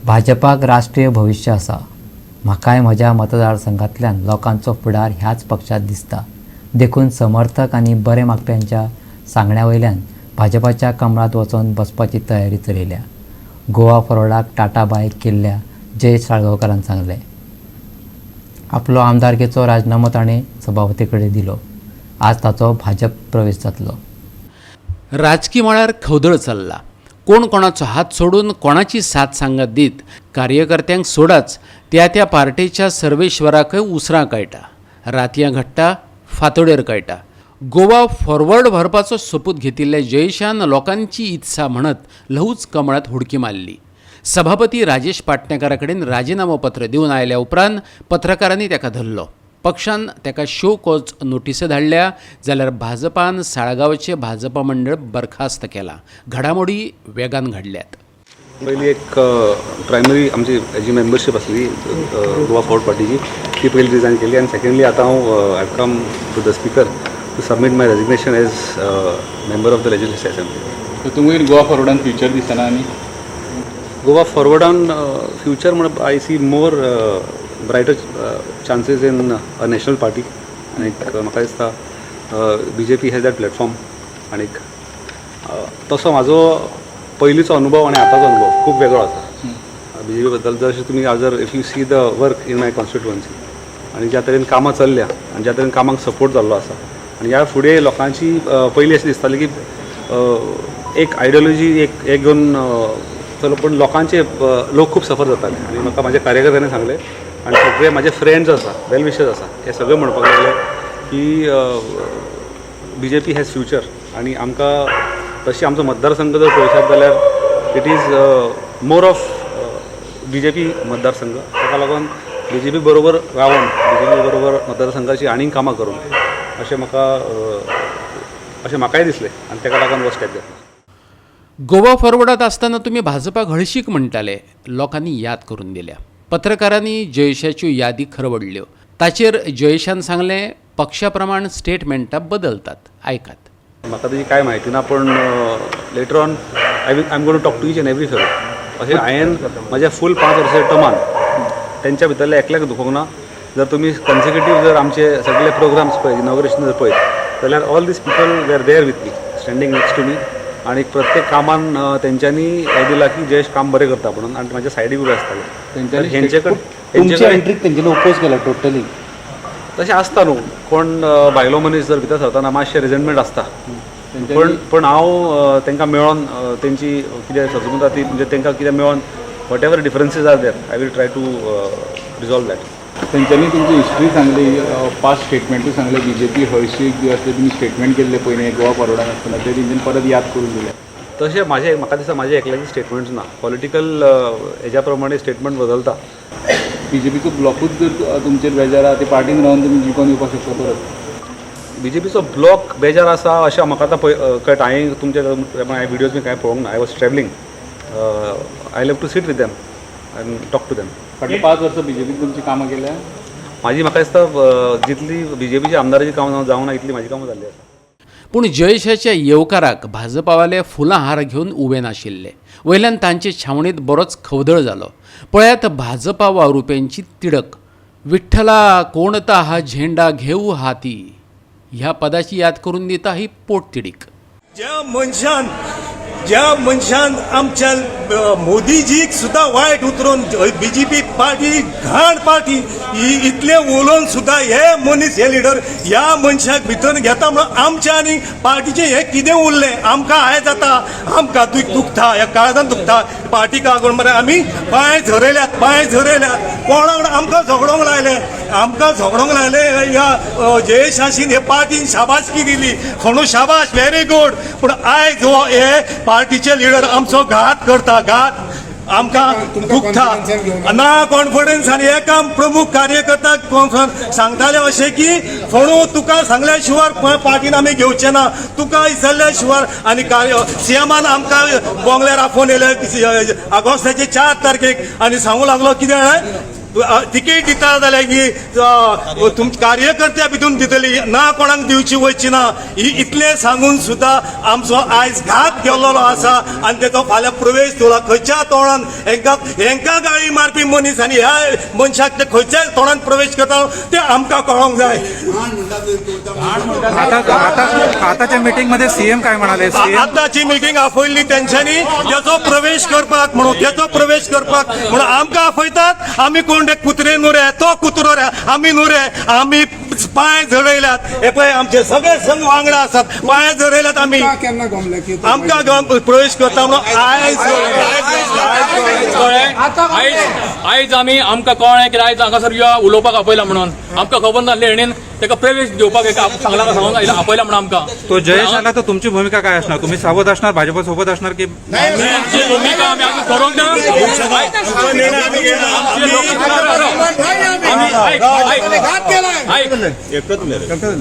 भाजपाक राष्ट्रीय भविश्य आसा. म्हाकाय म्हज्या मतदारसंघांतल्यान लोकांचो फुडार ह्याच पक्षांत दिसता. देखून समर्थक आनी बरें मागप्यांच्या सांगण्या वयल्यान भाजपाच्या कमळांत वचोन बसपाची तयारी चलयल्या, गोवा फॉरवर्डाक टाटा बाय केल्ल्या जयेश साळगांवकारान सांगलें. आपलो आमदारकेचो राजिनामो ताणें सभापती कडेन दिलो. आज ताचो भाजप प्रवेश जातलो. राजकी मळार खवदळ चल्ला. कोण कोणाचो हात सोडून कोणाची साथ सांगात दीत कार्यकर्त्यांक सोडाच, त्या त्या पार्टेच्या सर्वेश्वराकय उसरां कळटा, रातयां घडटा, फांतोडेर कळटा. गोवा फॉरवर्ड व्हरपाचो सोपूत घेतिल्ल्या जयेशान लोकांची इत्सा म्हणत ल्हवूच कमळात हुडकी मारली. सभापती राजेश पाटणेकारा कडेन राजिनामो पत्र दिवन आयल्या उपरांत पत्रकारांनी ताका धरलो. पक्षान ताका शो कॉज नोटीस धाडल्या, जाल्यार भाजपान साळगांवचे भाजपा मंडळ बरखास्त केलां. घडामोडी वेगान घडल्यात. पयली एक प्रायमरी आमची जी मेंबरशीप आसली गोवा फॉरवर्ड पार्टीची, ती पयली रिजायन केली आनी सेकंडली आतां हांव I come to the speaker to submit my resignation as member of the Legislative Assembly. So तुमकां गोवा फॉरवर्डान फ्युचर दिसना आनी गोवा फॉरवर्डान फ्युचर म्हण I see more brighter chances in a national party. आनीक म्हाका दिसता BJP has that platform. आनीक तसो म्हाजो पयलींचो अनुभव आनी आतांचो अनुभव खूब वेगळो आसा बीजेपी बद्दल. जशें तुमी आज जर if you see the work in my constituency आनी ज्या तरेन कामां चल्ल्या आनी ज्या तरेन कामांक सपोर्ट जाल्लो आसा आनी ह्या फुडें लोकांची पयलीं अशें दिसतालें की एक आयडियोलॉजी एक एक घेवन चलो, पूण लोकांचे लोक खूब सफर जाताले. आनी म्हाका म्हाज्या कार्यकर्त्यांनी सांगलें आनी सगळे म्हाजे फ्रेंड्स आसा, वेल विशर्स आसा, हे सगळे म्हणपाक लागले की BJP has future. आनी आमकां तशी आमचो मतदारसंघ जर पळयशात जाल्यार it is more of BJP मतदारसंघ. ताका लागून बीजेपी बरोबर रावन, बीजेपी बरोबर मतदारसंघाची आनीक कामां करून अशें म्हाका अशें म्हाकाय दिसलें आनी ताका लागून हो स्टेप घेतलो. गोवा फॉरवर्डात आसतना तुमी भाजपाक हळशीक म्हणटाले, लोकांनी याद करून दिल्या. पत्रकारांनी जयेशाच्यो यादी खरवडल्यो. ताचेर जयेशान सांगलें, पक्षा प्रमाण स्टेटमेंटां बदलतात. आयकात. म्हाका तेजी कांय म्हायती ना, पूण later on I am gonna talk to each and every fellow. अशें हांवें म्हाज्या फूल 5 वर्साच्या टर्मान तेंच्या भितरल्या एकल्याक दुखोवंक ना. जर तुमी कन्सिक्युटीव जर आमचे सगळे प्रोग्राम्स पळयत, इनॉग्रेशन जर पळयत जाल्यार all these people were there with me, standing next to me. आनी प्रत्येक कामान तेंच्यांनी हें दिलां की जयेश काम बरें करता म्हणून आनी म्हाज्या सायडीक उबे आसताले. तेंच्यांनी हेंचे कडेन तुमच्या हेंचे कडेन एंट्रीक तेंच्यांनी ओपोज केला टोटली. तशें आसता न्हू, कोण भायलो मनीस जर भितर सरतना मातशें रिझेंटमेंट आसता. पण पण हांव तांकां मेळोन तेंची कितें सजमता ती, म्हणजे तांकां कितें मेळोन whatever differences are there, I will try to resolve that. तेंच्यांनी तुमची हिस्ट्री सांगली, पास्ट स्टेटमेंटूय सांगले. बीजेपी हळशीक बी असले तुमी स्टेटमेंट केल्ले पयलीं गोवा फॉरवर्डान आसतना, ते तेंच्यांनी परत याद करून दिले. तशें म्हाजें, म्हाका दिसता म्हाजें एकल्याचें स्टेटमेंट्स ना. पॉलिटिकल हेज्या प्रमाणे स्टेटमेंट बदलता. बीजेपीचो ब्लॉकूच जर तुमचेर बेजार आहा, ते पार्टीन रावन तुमी जिखोन येवपाक शकता परत? बीजेपीचो ब्लॉक बेजार आसा अशें म्हाका आतां पळय कळटा. हांवें तुमचे हांवें विडियोज बी कांय पळोवंक ना. I was travelling. I love to sit with them and talk to them. फाटले 5 वर्सां बीजेपीन तुमची कामां केल्या? म्हाजी म्हाका दिसता जितली बीजेपीच्या आमदाराची कामां जावंक ना, इतली म्हाजी कामां जाल्ली आसा. पूण जयेशाच्या येवकाराक भाजपावाले फुलां हार घेवन उबे नाशिल्ले. वयल्यान तांचे छावणीत बरोच खवदळ जालो. पळयात भाजपा वावरुप्यांची तिडक. "विठ्ठला कोणता हा झेंडा घेऊ हाती" ह्या पदाची याद करून दिता ही पोटतिडीक. ज्या मनशान आमच्या मोदीजीक सुद्दां वायट उतरून, बीजेपी पार्टी घाण पार्टी ही इतले उलोवन सुद्दां हे मनीस, हे लिडर ह्या मनशाक भितर घेता म्हणून आमच्या आनी पार्टीचें हें कितें उरलें? आमकां आयज जाता, आमकां दुखता, ह्या काळजान दुखता. पार्टीक लागून मरे आमी पांय झरयल्यात, पांय झरयल्यात. कोणाक आमकां झगडोंक लायले, आमकां झगडोंक लायले. ह्या जयेशाशीन हे पार्टीन शाबासकी दिली म्हणून शाबाश, व्हेरी गुड. पूण आयज हो हे पार्टीचे लिडर आमचो घात करता, घात. आमकां दुखता ना कॉन्फिडन्स. आनी एका प्रमुख कार्यकर्ता कॉन्फरन्स सांगताले अशें की फोणू, तुका सांगल्या शिवाय पार्टीन आमी घेवचे ना, तुका विचारल्या शिवाय. आनी कार्य सीएमान आमकां बोंगल्यार आफोवन येयले ऑगस्टाचे 4 तारखेक आनी सांगू लागलो कितें. तिकीट दिता जाल्यार ही तुम कार्यकर्त्या भितून दितली ना, कोणाक दिवची वयची ना. ही इतलें सांगून सुद्दां आमचो आयज घात केल्लो आसा आनी तेचो फाल्यां प्रवेश दिला खंयच्या तोंडान? हेंकां हेंकां गाळी मारपी मनीस आनी ह्या मनशाक ते खंयच्या तोंडान प्रवेश करता ते आमकां कळोंक जाय. आता आता आताच्या मीटिंग मध्ये सीएम काय म्हणाले, सीएम? आताची मिटींग आपयल्ली तेंच्यांनी तेचो प्रवेश करपाक म्हणून, तेचो प्रवेश करपाक म्हणून आमकां आपयतात. आमी कोण रे? कुत्रे न्हू रे, तो कुत्रो रे, आमी न्हू रे. आमी पांय झडयल्यात. हे पळय, आमचे सगळे संघ वांगडा आसात. पांय झडयल्यात आमी. केन्ना गमले की आमकां प्रवेश करता म्हणून आयज. कळ्ळें? आयज आयज आमी आमकां कळ्ळें की आयज हांगासर यो उलोवपाक आपयला म्हणून. आमकां खबर नासलें हेणेन ताका प्रवेश घेवपाक एक सांगला, सांगून आयला, आपयला म्हणून आमकां. तो जयेश आला तर तुमची भूमिका काय असणार? तुम्ही सावध असणार, भाजप सोबत असणार की? आमची भुमिका आमी अजून ठरोवंक ना. आमचे लोक- आमी आयक, आयक, आयक.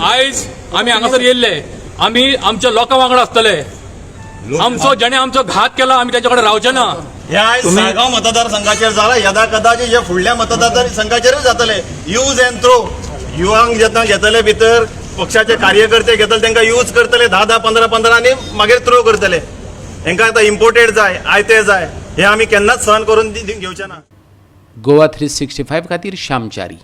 आयज आमी हांगासर येयल्ले, आमी आमच्या लोकां वांगडा आसतले. आमचो जेणे आमचो घात केला, आमी तेच्या कडेन रावचे ना. हे आयज साळगांव मतदारसंघाचेर जाला, यदा कदाचित हे फुडल्या मतदारसंघाचेरूय जातले. यूज अँड थ्रो युवांक जेन्ना घेतले भितर, पक्षाचे कार्यकर्ते घेतले, तांकां यूज करतले 10 10, 15 15 आनी मागीर थ्रो करतले. हेंकां आतां इम्पोर्टेड जाय, आयते जाय. हे आमी केन्नाच सहन करून घेवचे ना. गोवा 365 खातीर श्यामचारी.